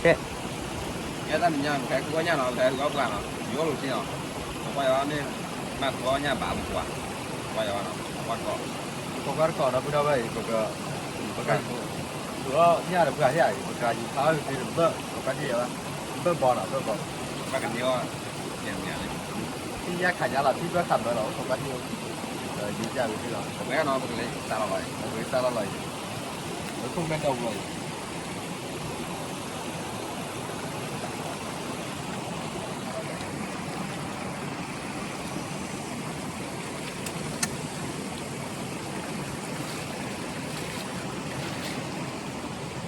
ကဲ, ယဲတၢ်နံၤညါ ပကဟဲဃုအီၣ်ညၣ်နီၤ, ပကဟဲဃုအီၣ်ပှၢ်နီၤ, ယအိၣ်လိာ်စ့နီၤ, ပကွၢ်ယၤန့ၣ်, မ့ၢ်ဃုအီၣ်ညၣ်ဘၣ်ပကွၢ်, ပကွၢ်ယၤနီၤ, ပကွၢ်တကိး, ပကွၢ်တကိးဒီပုၢ်ဒီဝဲၢ်အံၤ, ပက, ပက, ဃုအီၣ်ညၣ်တပှၢ်ဟဲအံၤ, ပကယူၤဖးအီၣ်က့ၤတဘၢၣ်, ပကွၢ်ဒ်ယဲဘၣ်, ဘၢၣ်ဘီနီၤ, ဘၢၣ်ဘီ, ဘၣ်ကန့ၢ်အီၣ်, ထံၣ်ညါခးညါလီၤ, ထံၣ်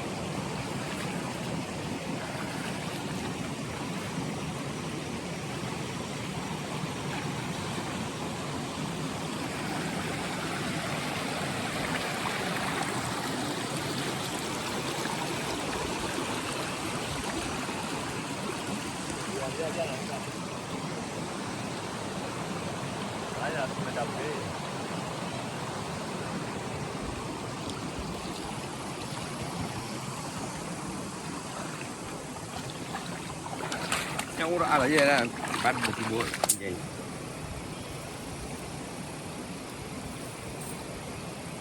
ဘၢၣ်ခးဘၢၣ်လီၤ, ပကွၢ်ဒ်ယဲ, ယူၤကဝံၤလီ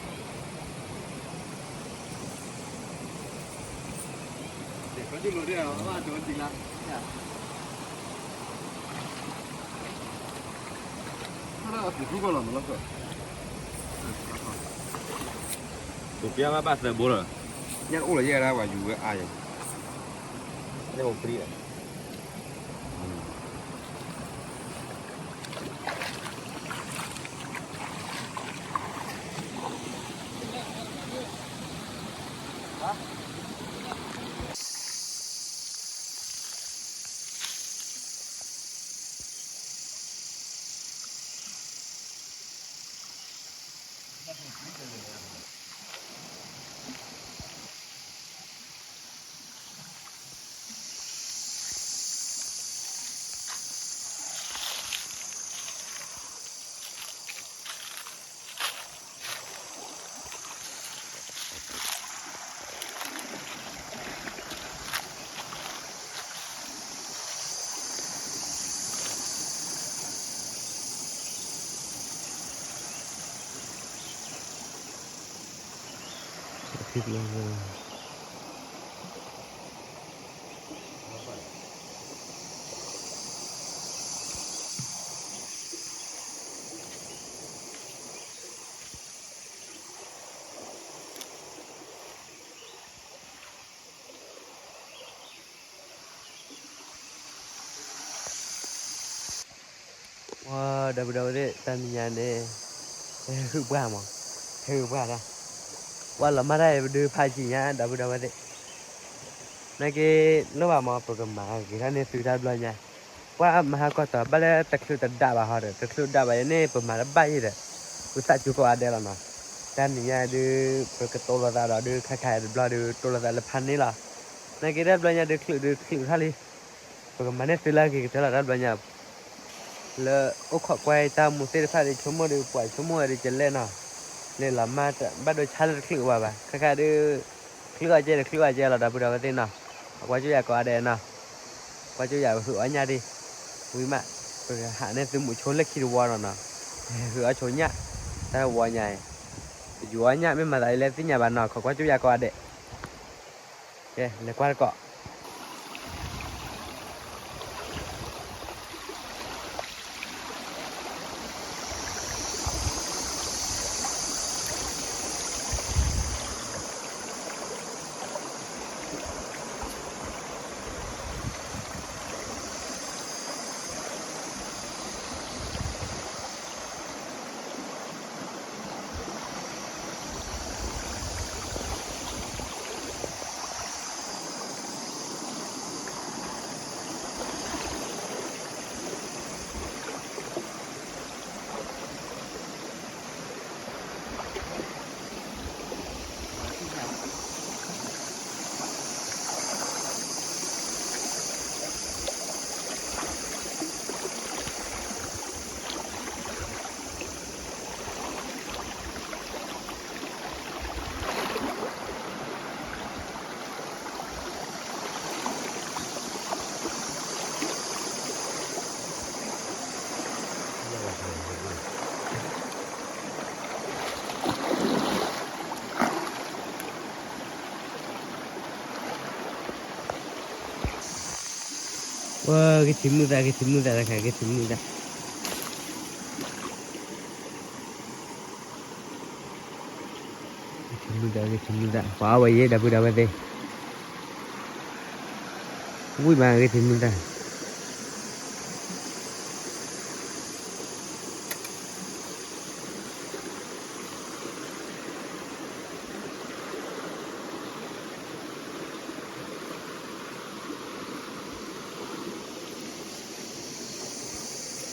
ၤ, ပကဟဲနီၤ, ပကလဲၤစးလီၤလီၤအံၤ, ပကစးလီၤလီၤအံၤ, ပခိၣ်မဲၣ်ကီၢ်ပူၤလီၤအံၤ ညၣ်အိၣ်ဒီးအါလီၤယဲၢ်ဒၣ်, ဘၣ်တဘူးတဘိယဲၢ် ပပျၢ်ဘၣ်ဘၣ်သၢဘိလီၤ, ညၣ်အိၣ်လီၤယဲၢ်ဒၣ် ပှၤယူၤဝဲအါယဲၢ်, ညၣ်အိၣ်ပြံလီၤ. ဒီပုၢ်ဒီဝဲၢ်သ့ၣ် တၢ်နံၤညါန့ၣ် ဟဲဟုၣ်ပှၢ်မး, ဟဲဟုၣ်ပှၢ်တၢ်, ပှၤလီၤမၢ်တၢ်အံၤ ပဒုးဖးယံာ်ညါ ဒီပုၢ်ဒီဝဲၢ်သ့ၣ်, နာ်က့ လိၣ်ဘၣ်မး ပကမၤဂ့ၤထီၣ်န့ၢ်သုတၢ်ဘျီညါ, ပှၤမၤဟးကီၢ်တီၤ ဘၣ်လၢတချုးတဒၣ်ဘၣ်ဟီဒီး တချုးဒၣ်ဘၣ်ယဲန့ၣ် ပမၤတဘၣ်ယဲဒီး ဝံသးစူၤကိးဂၤဒဲးလီၤနီၤ, တၢ်နံၤညါဒုး ပကတိၢ်လိာ်သးဒီးဒုး ခါခါတဘျီဒုး တိၢ်လိာ်သးလၢဖးန့ၣ်လီၤ, နာ်က့တၢ်ဘျီညါဒုး ချုးဒုးချုးထီၣ်လံ ပကမၤန့ၢ်သုလၢအဂ့ၤကတၢၢ်လီၤ တၢ်ဘျီညါ, လၢအိၣ်ခိးကွၢ်တၢ်မူသ့ၣ်တဖၣ်ဒီး ဆိကမိၣ်ဒီး ပှၤဆိကမိၣ်ဝဲဒီး ကလဲၣ်နီၤ, လဲၤလီၤမၢ် ဘၣ်ဒိဆါလၢတချုးဝဲဘၣ် ခါခါဒုး, ချုးအီၤကဲဒီး ချုးအီၤကဲလီၤ ဒီပုၢ်ဒီဝဲၢ်သ့ၣ်နီၤ, အကွၢ်ကၠူၣ်ယၤကိးဂၤဒဲးနီၤ, ကွၢ်ကၠူၣ်ယၤ ပဟုးအီၣ်ညၣ်ဒံး, ဝံၤမး ပကဟးန့ၢ်သုမုာ်ဆိလၢခံတဝီနီၤနီၤ, ဟုးအီၣ်ဆိညၣ်, တၢ်ဝီညါ, ပယူၤအီၣ်ညၣ် မ့ၢ်မၤသးဒ်လဲၣ်သ့ၣ်ညါဘၣ်နီၤ, ခိးကွၢ်ကၠူၣ်ယၤကိးဂၤဒဲး ကဲ လဲၤကွၢ်တကိး ဂ့ၤထံၣ်မုာ်သး ဂ့ၤထံၣ်မုာ်သးတခါ ဂ့ၤထံၣ်မုာ်သး ဂ့ၤထံၣ်မုာ်သး ဂ့ၤထံၣ်မုာ်သး ပှၤအီၣ်ဝဲယဲ ဒီပုၢ်ဒီဝဲၢ်သ့ၣ် ဝံၣ်မးဂ့ၤထံၣ်မုာ်သး နီၢ်သ့ၣ်န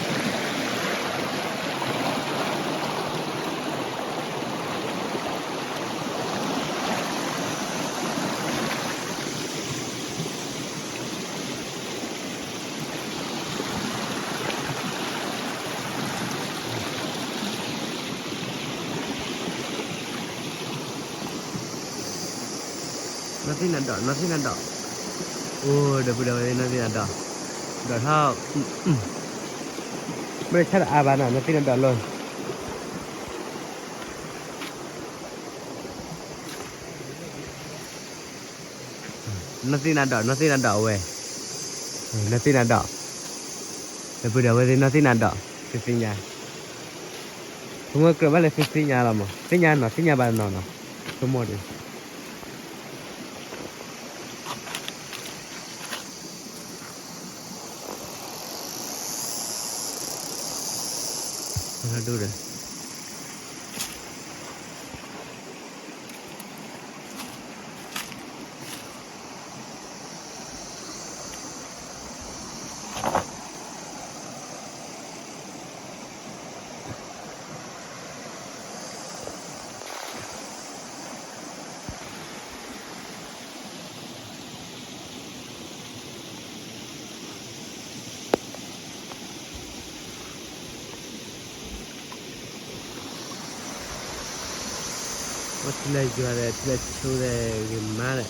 ၤဒီး နီၢ်သ့ၣ်နၤဒီး အိၣ် ဒီပုၢ်ဒီဝဲၢ်သ့ၣ် နီၢ်သ့ၣ်နၤဒီး ဒီးထီၣ် မ့ၢ်ဆၣ်တအါဘၣ်နီၤ နီၢ်သ့ၣ်နၤဒီးလီၤ နီၢ်သ့ၣ်နၤဒီး နီၢ်သ့ၣ်နၤဒီးဝဲ နီၢ်သ့ၣ်နၤဒီး ဒီပုၢ်ဒီဝဲၢ်သ့ၣ် နီၢ်သ့ၣ်နၤဒီး သုသ့ၣ်ညါ ဆိကမိၣ်ကြၢးဘၣ်လၢသုသ့ၣ်ညါလီၤမး သ့ၣ်ညါနီၤ သ့ၣ်ညါဘၣ်နီၤနီၤ ဆိကမိၣ်ဒီး ဒိၣ်ဒီး အိၣ်ထံလၢယွၤဒီး ထံလၢဆူဒီး ဂ့ၤမးဒီး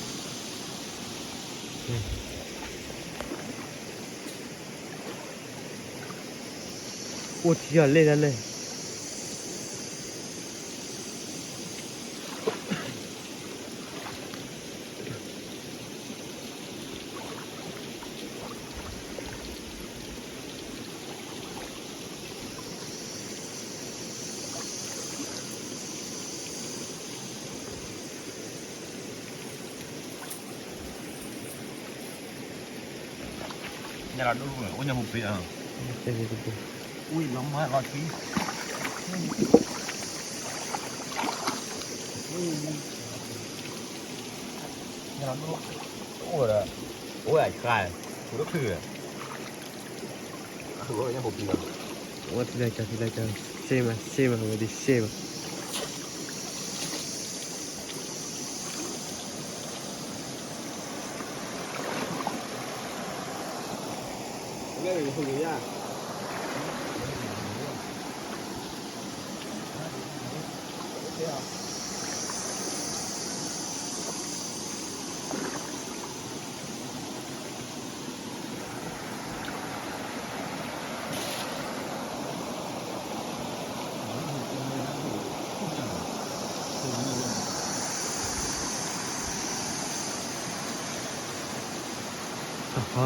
အိၣ်ထံယီၤလဲၣ်ဒၣ်လဲၣ် ညၣ်လီၤဒိၣ်အိၣ်ညၣ်ပူၤပ့ၤအီၤ, ဝံၣ်လီၤမၢလီၤထံ, ညၣ်လီၤဒိၣ်, အိၣ်ဒီး, အိၣ်ဝဲအဆှါ, အိၣ်တချုး, အဝဲညၣ်ပူၤပ့ၤလီၤ, ဝဲထံလၢကၠီထံလၢကၠီ, စ့မးစ့မးဝဲဒ်စ့မး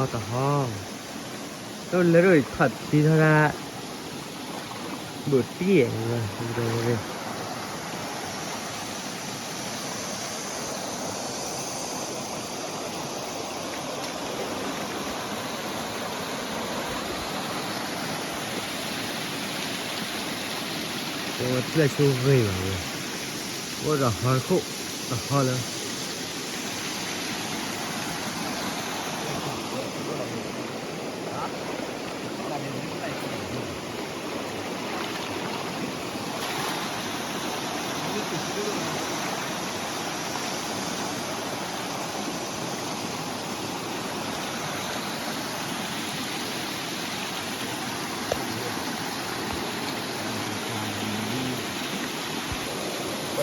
တဟီတဟီ, တၢ်လၢတခီၣ်တံထီၣ်ဒၣ်, ဘုးတံၢ်, ဝဲ, ဝဲ, ဝဲ, ဝဲ ဝဲ. ဝဲပျဲၢ်ဆိဂ့ၤဘၣ်ဝဲ, အိၣ်ဒီးဟီတခိၣ်, တဟ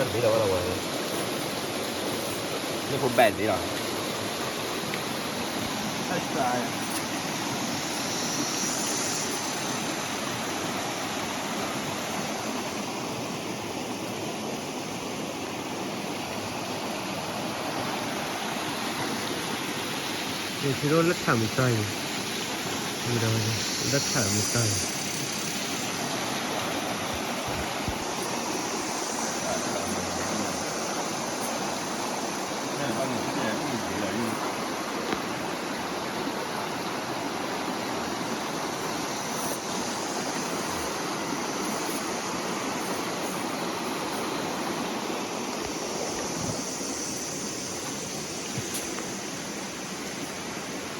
ီလၢ ဘၣ်တဘ့ၣ်လီၤ, ဘၣ်လီၤဝဲ, မ့ၢ်ဖိဘၣ်တဘ့ၣ်လီၤ. ယဆံးဒိၣ်လၢထးမုၢ်တၢ်အံၤ, လၢထးမုၢ်တၢ်အံၤ. ကီၢ်ထံတၢ်, ကီၢ်ထံတၢ်.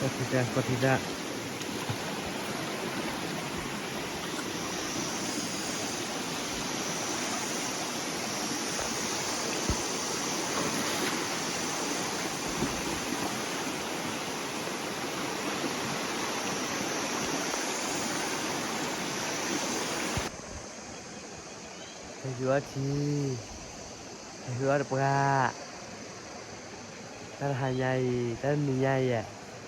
ဟဲဃုအီၣ်ထံ, ဟဲဃုအီၣ်တပှၢ်, တၢ်တဟါညါအံၤ, တၢ်တနံၤညါအံၤ,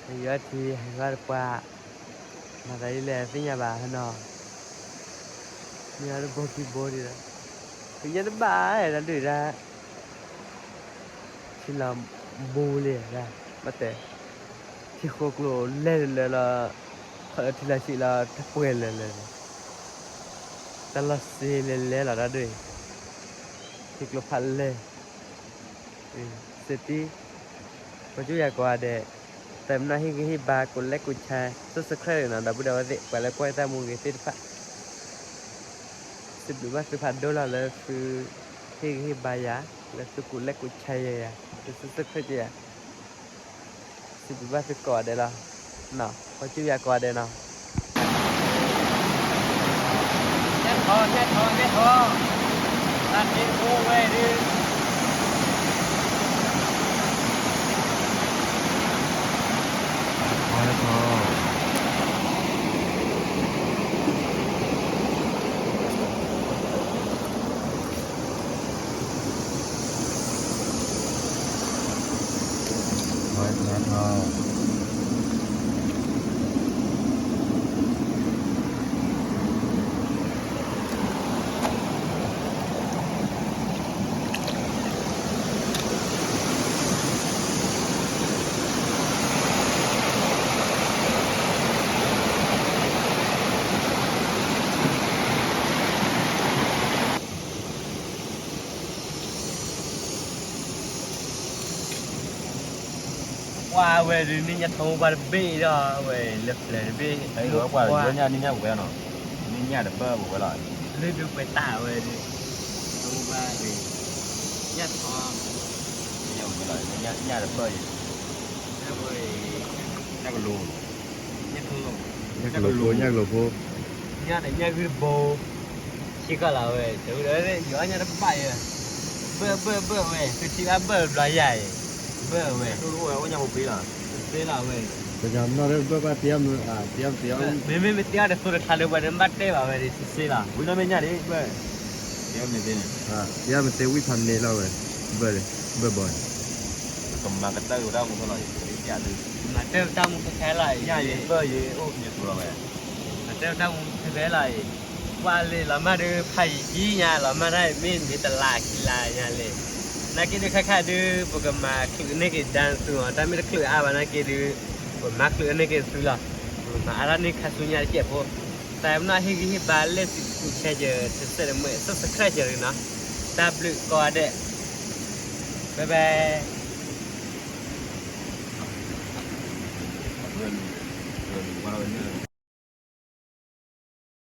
ဟဲဃုအီၣ်ထံ, ဟဲဃုအီၣ်တပှၢ်, မၤသးဒ်လဲၣ်သ့ၣ်ညါဘၣ်ဟဲနီၤ, မ့ၢ်အီၤတဘိခံဘိဒ်လီၤ, ကညၣ်တဘၣ်အဲၣ်ဒၣ်ဒုၣ်ဒါ ထံလီၤဘိလံ, ဘၣ်တဲ, ထံဃိကျိၤလဲၤလၢလၢလီၤ, ခီၣ်လၢထံလီၤဆံးလီၤ တပှဲၤလၢလၢ, တၢ်လီၢ်စ့လဲၤလဲၤလီၤတၢ်ဒုၣ်, ထံကျိဖးလဲၢ်, စ့တံ, ပှၤကၠူၣ်ယၤကိးဂၤဒဲး, တမ့ၢ်နီၢ်ဟ့ၣ်ဂံၢ်ဟ့ၣ်ဘါ ကိးလဲၣ်ကိးဆဲး subscribe နီၤ ဒီပုၢ်ဒီဝဲၢ်သ့ၣ် ပှၤလၢကွၢ်တၢ်မူဂ့ၤသ့ၣ်တဖၣ် စံးဘျုးဘၣ်သုဖးဒိၣ်လီၤလၢသုဟ့ၣ်ဂံၢ်ဟ့ၣ်ဘါယၤ, လၢသုကိးလဲၣ်ကိးဆဲးယၤ, သု subscribe ယၤ, စံးဘျုးဘၣ်သုကိးဂၤဒဲးလီၤ, ပှၤကၠူၣ်ယၤကိးဂၤဒဲးနီၤ. ညၣ်ထီၣ် ညၣ်ထီၣ် ညၣ်ထီၣ်, တၢ်ဒ့ဖိဝဲဒုး ပှၤဝဲဒုး န့ၢ်ညၣ်ထိၣ်ပှၤတဘ့ၣ်ဒီး အဝဲလၢပျၢၤတဘ့ၣ်, ပှၤန့ၢ်ညၣ်န့ၢ်ညၣ်ဝဲနီၤ, န့ၢ်ညၣ်တဘၣ်ဝဲလီၤ, လၢဒုးပှဲၤတၢ်ဝဲဒုး, ထိၣ်ပှၤ, ညၣ်ထိၣ်, ညၣ်ဝဲလီၤ, ညၣ်တဘၣ်အံၤ, ညၣ်ကလိၤ, ညၣ်ကလိၤဖိ, ညၣ်ကလိၤဖိ, ညၣ်န့ၣ် ညၣ်ဂုၢ်တဘိ ဆံးကီၢ်လီၤဝဲ, တဝဲဒီး ယအီၣ်ညၣ်တဘၣ်ယဲ, ဘၢၣ်ဘၢၣ်ဘၢၣ်ဝဲ, သုထံၣ်ဘၣ်ဘၢၣ်တဘျီယၤအံၤ, ဘၢၣ်ဝဲ, အိၣ်ညၣ်ဖိဖ့လီၤ, တသ့လီၤဝဲ, ပှၤကညီနီၣ်ရ့ၣ်ဘၢၣ်ဘၣ် တယၢ်မ့ၢ်, တယၢ်မ့ၢ်တသ့အီၣ်တသိတခါလၢပှၤန့ၣ် ဘၣ်တဲဘၣ်ဝဲဒီး တသ့လီၤ, ဝံၤနီၢ်မ့ၢ်ညၣ်ဒံး ဘၢၣ်, တယၢ်မ့ၢ်သ့န့ၣ်, တယၢ်မ့ၢ်သ့ဝံၣ်ဖးန့ၣ်လီၤဝဲ, ဘၢၣ်, ဘၢၣ်ဘီန့ၣ်, ကမၤကတၢၢ်ဝဲတၢ်မူခဲလီၤ, မၤတၢ်ဝဲတၢ်မူခဲခဲလီၤအံၤ, ညၣ်ယဘၢၣ်ယအိၣ်ကညးသိလီၤဝဲ မၤတၢ်တၢ်မူခဲခဲလီၤအံၤ, ပှၤလံာ်လီၤမၢ်ဒီး ဖးယံာ်ယံာ်ညါ လီၤမၢ်တၢ်အံၤ မ့ၢ်မ့ၢ်တလါခံလါညါလဲၣ်, နာ်က့ဒုးခါခါဒုး ပကမၤချုးန့ၢ်က့ၤဒၣ်သုအီၤ, တၢ်မ့ၢ်တချုးအါဘၣ်နာ်က့ဒုး ပမၤချုးန့ၢ်က့ၤသုလီၤ, ပကမၤအါထီၣ်န့ၢ်ခါဆူညါတစဲးဖိ, သးပနီၣ်ဟ့ၣ်ဂံၢ်ဟ့ၣ်ဘါလဲၣ်စံးကူၣ်ဆဲးကၢၤ တစဲးတမှဲး subscribe ကၢၤရ့ၣ်နီၤ, တၢ်ဘျုးကိးဂၤဒဲး, ဘဲဘဲ ဝဲလူၤဝဲလီၤဝဲန့ၣ်